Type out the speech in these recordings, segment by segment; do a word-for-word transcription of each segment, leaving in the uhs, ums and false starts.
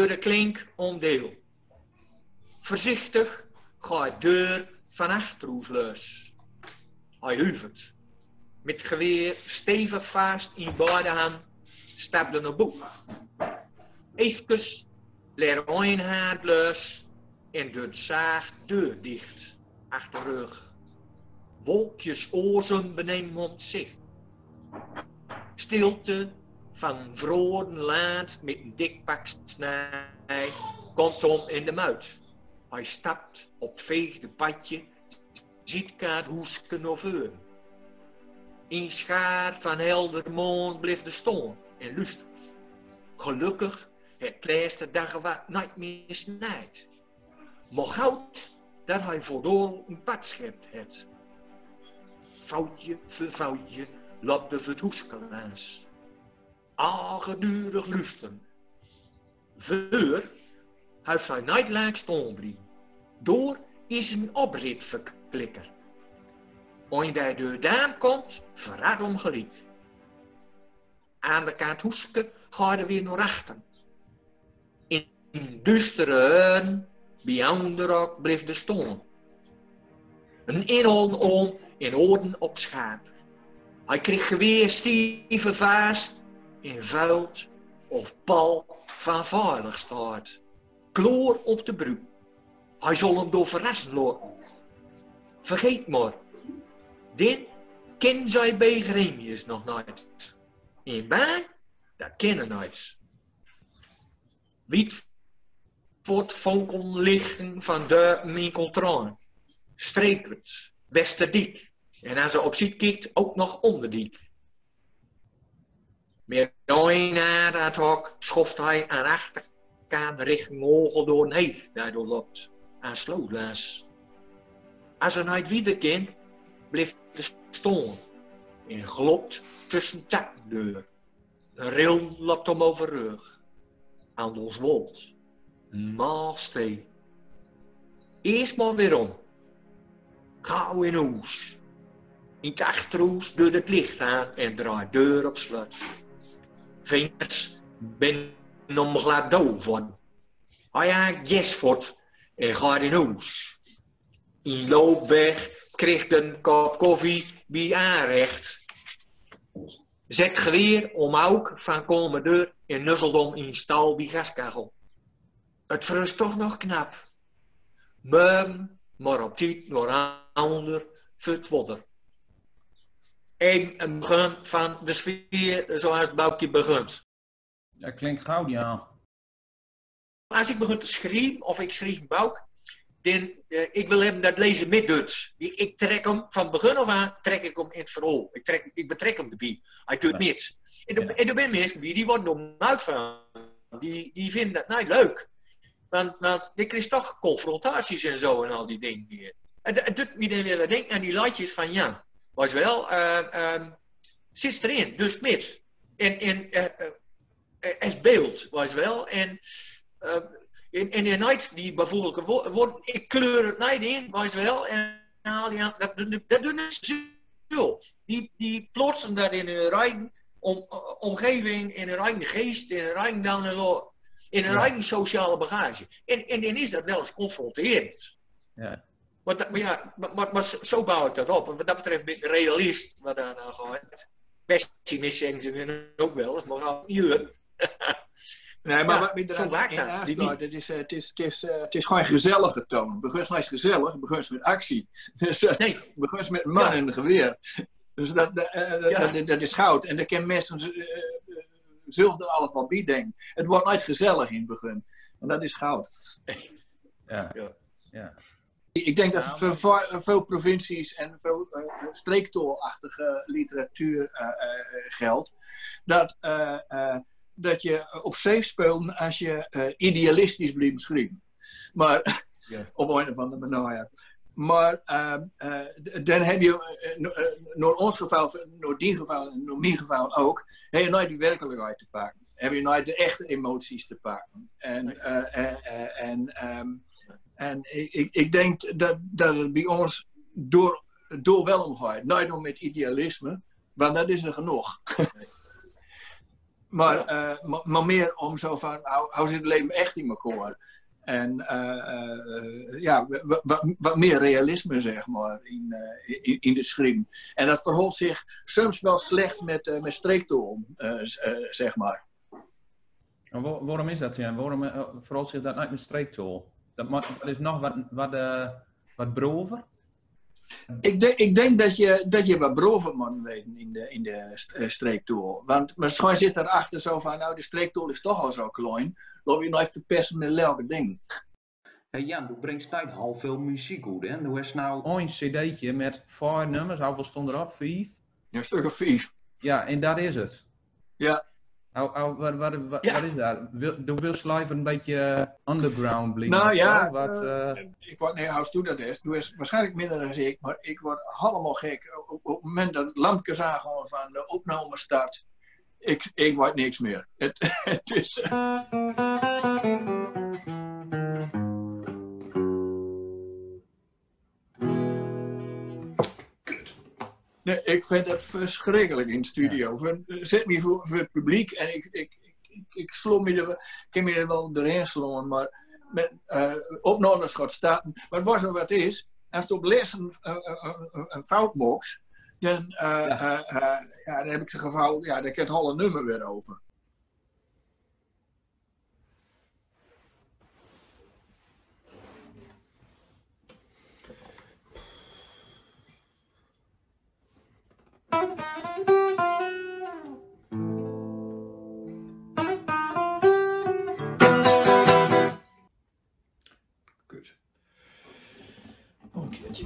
de klink om deel. Veurzichtig geit de deur van achter oes los. Hij huvert. Mit geweer stevig vast in beide han, stapt er nao boe. Efkes ler ein haard los en dut zaag deur dicht achter rug. Wolkjes orzum benem hom zicht. Stilte van vroden laat mit een dik pak snij komt hom in de muit. Hij stapt op het veegde padje, ziet kaat hoeske nao veuren. In schaar van helder maan blift er stoon en luster. Gelukkig het laatste dag wat niet meer snijt. Maar goud dat hij voordoor een pad schept het. Foutje voor foutje loopt er voor het hoeske langs. Al gedurig luisteren. Veur hij zal niet lang stoon blieven. Door is een oprit verklikker. En die deur dan komt, verraad om geliek. Aan de kant hoeske gaat er weer naar achter. In duistere huren, bij onderok, blift er stoon. Een inholen om en oorden op schaap. Hij kreeg geweer stieve vast en vuilt of Paul van veilig staat. Kloor op de brug. Hij zal hem door verrassen laten. Vergeet maar, dit ken zij bij Gremius nog nooit. En bij, dat kennen nooit. Wiet voor het fonkellichten van de Minkeltrein. Streekert, Westerdiek. En als ze op ziet kijkt, ook nog Onderdiek. Met een ad hoc schoft hij aan achterkant richting Ogel door een heeg, daardoor loopt aan slootlaas. Als er nooit wieder kan, blijft er staan en glopt tussen takken door. Een ril loopt hem overrug. Aan ons wold. Een maal stee. Eerst maar weer om. Gauw in hoes. In het achterhoes doet het licht aan en draait deur op slot. Vingers ben om glad doof van. Hij haakt jesfot en gaat in hoes. In loopweg kreeg een kop koffie bij aanrecht. Zet geweer om hoek van komen deur en nuzzelt om in stal bij gaskachel. Het frust toch nog knap. Mum, maar op tijd naar ander voor het wodder. En een begin van de sfeer zoals het boekje begint. Dat klinkt goud, ja. Als ik begin te schrijven of ik schrijf een boek, dan, eh, ik wil hebben dat lezen met Duits. Ik, ik trek hem van begin af aan, trek ik hem in het verhaal. Ik, trek, ik betrek hem erbij. Hij doet niks. En er, en er zijn mensen die, die worden er muid van. Die, die vinden dat niet leuk. Want, want dan krijg je toch confrontaties en zo en al die dingen hier. Het, het doet me dan weer wat denken aan die ladjes van Jan. Was wel, eh, ehm, zit erin, dus mis. En, en, eh, eh, eh, als beeld, weet je wel. En, eh, en, en, en nooit die bijvoorbeeld, wo- wo- ik kleur het niet in, weet je wel. En haal die aan, dat, doen- dat doen ze zo. Die, die plaatsen dat in hun eigen om, omgeving, in hun eigen geest, in hun eigen down en lo- in hun eigen sociale bagage. En, en dan is dat wel eens confronterend. Ja. Maar, dat, maar ja, maar, maar, maar zo, zo bouw ik dat op. En wat dat betreft ben ik een realist wat daar aan gaat. Pessimist zeggen ze dan ook wel eens, maar gewoon, jeur. Nee, maar wat me er aan aansluit, het is, eh, het is, het is, eh, het is gewoon gezellige toon. Begins niet gezellig, begins met actie. Dus, eh, begins met man en geweer. Dus dat, dat, eh, dat, dat, dat is goud. En daar kan mensen z- eh, eh, zelf er alles van bij denken. Het wordt niet gezellig in het begin. En dat is goud. Ja. Ja. Ik denk dat het voor, voor veel provincies en veel eh, streektaolachtige literatuur eh, eh, geldt, dat, eh, eh, dat je op safe speelt als je eh, idealistisch blijft schrijven. Maar op een of andere manier. Maar eh, eh, d- dan heb je, eh, no- eh, naar ons geval, naar die geval en naar mijn geval ook, heb je nooit die werkelijkheid te pakken. Heb je nooit de echte emoties te pakken. En, eh, eh, eh, en, ehm, en ik, ik, ik denk dat, dat het bij ons door, door wel omgaat. Niet door met idealisme, want dat is er genoeg. Maar, eh, maar, maar meer om zo van, hoe, hoe zit het leven echt in elkaar? En eh, eh, ja, wa- wa- wat meer realisme, zeg maar, in, eh, in, in de schrieven. En dat verhoolt zich soms wel slecht met, eh, met streektaal, eh, z- eh, zeg maar. En wo- waarom is dat, Jan? Waarom eh, verhoolt zich dat niet met streektaal? Dat, moet, dat is nog wat, wat, eh, wat brover. Ik denk, ik denk dat, je, dat je wat brover moet weten in de, in de st- eh, streektaal. Want misschien zit daarachter zo van, nou, de streektaal is toch al zo klein. Laten we het nooit verpesten met lelke dingen. Hey Jan, doe bringst niet heel veel muziek uit, hè? Doe is nou Een cd'tje met vier nummers, hoeveel stond erop? Vier? Ja, een stuk of vier. Ja, en dat is het. Ja. Hoe, hoe, wat, wat, wat, wat is daar? Wil, doe wilst liever een beetje underground blijven? Nou Of ja, zo? Wat, eh, Ik weet niet hoe stoer dat is. Doe is waarschijnlijk minder dan ik, maar ik word helemaal gek op, op het moment dat het lampje aangaat van de opname start. Ik, ik weet niks meer. Het, het is. Nee, ik vind het verschrikkelijk in de studio. Zet me voor, voor het publiek en ik, ik, ik, ik slo me er, ik kan me er wel doorheen slaan, maar met eh opnames gaat starten. Maar het was nog wat is, als het op les een, een, een, een fout maakt, dan, eh, eh, eh, ja, dan heb ik het gevoel, ja, daar kan het hele nummer weer over. Kut. Nog een keertje.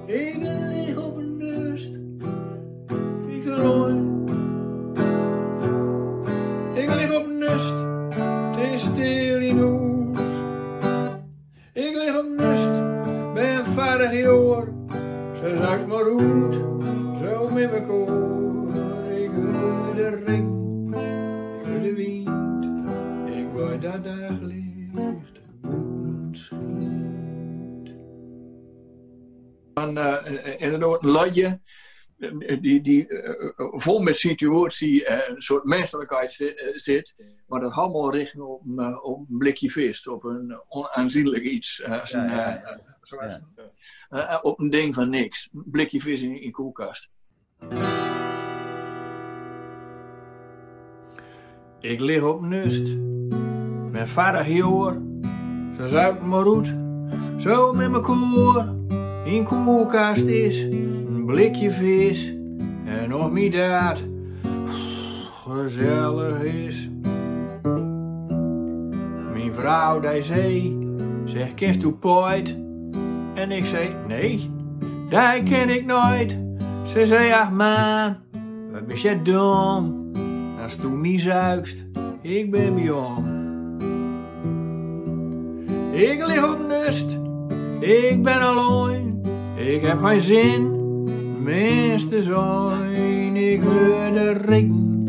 Ik lig op een nest. Ik lig op een nest. Het is stil in hoes. Ik lig op een nest. Ben veertig jaar. Ze zakt maar oet. Zo met mekaar. Ik huur de ring. Ik huur de wind. Ik word dat daglicht. Boeten schijnt. Van eh, inderdaad een ladje. Die, die eh, vol met situatie, eh, een soort menselijkheid zi- eh, zit, maar dat allemaal richt op, een, eh, op een blikje vis, op een onaanzienlijk iets. Eh, als Ja, een, ja, eh, ja. Zoals een, eh, op een ding van niks. Een blikje vis in een koelkast. Ik lig op nust met veertig jaar. Ze zuipen maar oet, zo met mekaar. In koelkast is een blikje vis. En of mij dat gezellig is. Mijn vrouw die zei, zeg, kent u Piet? En ik zei, nee, die ken ik nooit. Ze zei, ach man, wat bist je dom. Als du mij zuikst, ik ben bij om. Ik lig op nust, ik ben alleen. Ik heb geen zin, mens te zijn. Ik huur de regen,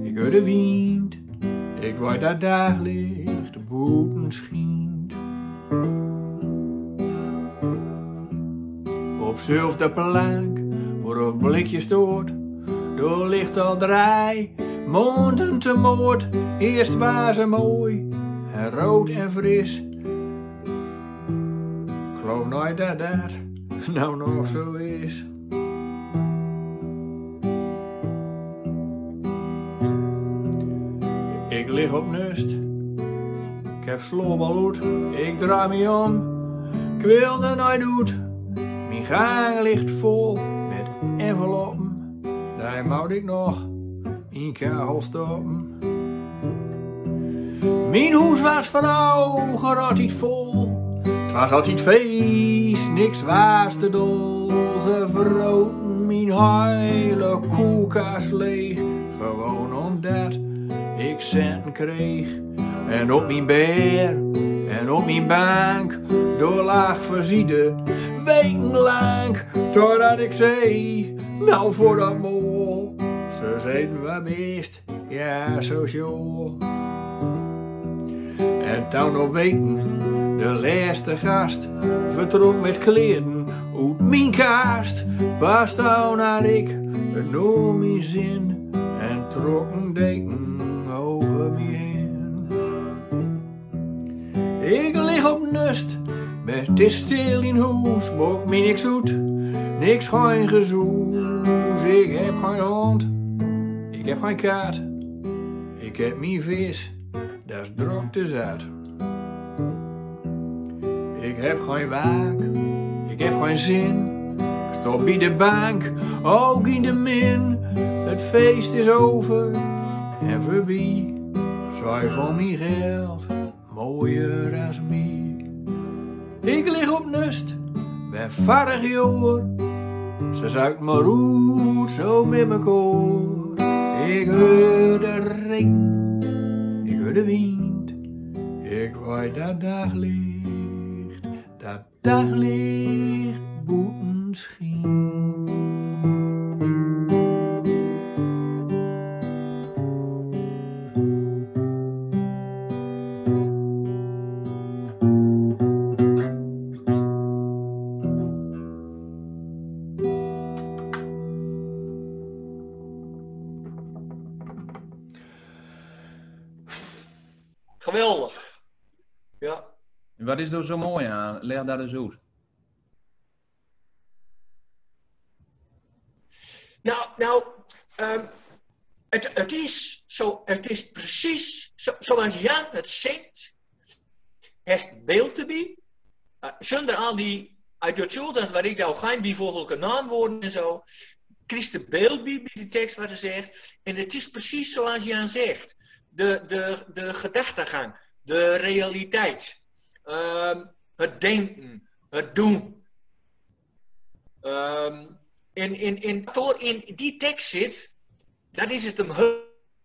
ik huur de wind. Ik weet dat daglicht boeten schijnt. Op zelfde plank, waar het blikje stoort, daar ligt al drie maanden te moord. Eerst was ze mooi en rood en fris. Ik geloof nooit dat dat nou nog zo is. Ik lig op nust. Ik heb slaap al oet. Ik draai mij om. Ik wil er nooit oet. Mijn gang ligt vol met enveloppen. Daar moet ik nog in kachel stoppen. Mijn hoes was vroeger altijd vol. Het was altijd feest, niks was te dol. Ze vroten mijn hele koelkast leeg. Gewoon omdat ik centen kreeg. En op mijn bed en op mijn bank, daar lag verziezen wekenlang. Totdat ik zei, nou voor dat mol. Ze zeiden, wat best, ja, sociaal. En toen op weken de laatste gast vertrok met kleren uit mijn kast. Pas toen had ik Het noom mien zin en trok een deken over mien hen. Ik lig op nust, met is stil in hoes, maak mie niks oet, niks gein gezoes. Ik heb gein hond, ik heb gein kat, ik heb mien vis, dat is drok te zat. Ik heb gein waak, ik heb gein zin. Stop bie de bank, ook in de min. Het feest is over en voorbij. Zij van mien geld, mooier as mie. Ik lig op nust, ben varig joor. Ze zuikt maar oet, zo met mekaar. Ik heur de regen, ik heur de wind. Ik weet dat daglicht, dat daglicht boeten schijnt. Geweldig. Ja. Wat is d'r zo mooi aan? Leg dat eens oet. Nou, nou, ehm, het, het is zo, het is precies zo, zoals Jan het zingt. Het beeld erbij. Eh, zonder al die, uit het zult, waar ik nou geen bijvoeglijke naamwoorden en zo. Kriegst de beeld bij, bij de tekst wat er zegt. En het is precies zoals Jan zegt. De, de, de gedachtegang, de realiteit, ehm, het denken, het doen. Ehm, en, en, en wat er in die tekst zit, dat is het hem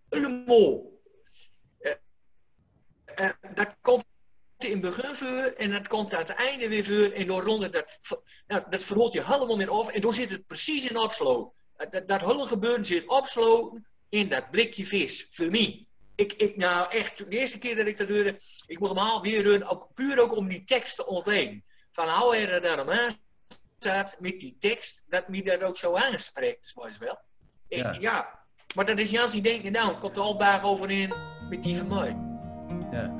helemaal. Eh, eh, dat komt in het begin voor en dat komt aan het einde weer voor. En door rond dat, nou, dat verholt je helemaal meer af. En door zit het precies in opsloten. Eh, dat, dat hele gebeuren zit opsloten in dat blikje vis, voor mij. Ik, ik, nou echt, de eerste keer dat ik dat hoorde, ik moest hem al weer doen, ook, puur ook om die tekst te ontleden. Van hoe hij er dan om aan zat met die tekst, dat mij dat ook zo aanspreekt, volgens wel. Ik, ja. Ja, maar dat is Jans die denkt, nou, komt er al baag over in met die van mij. Ja.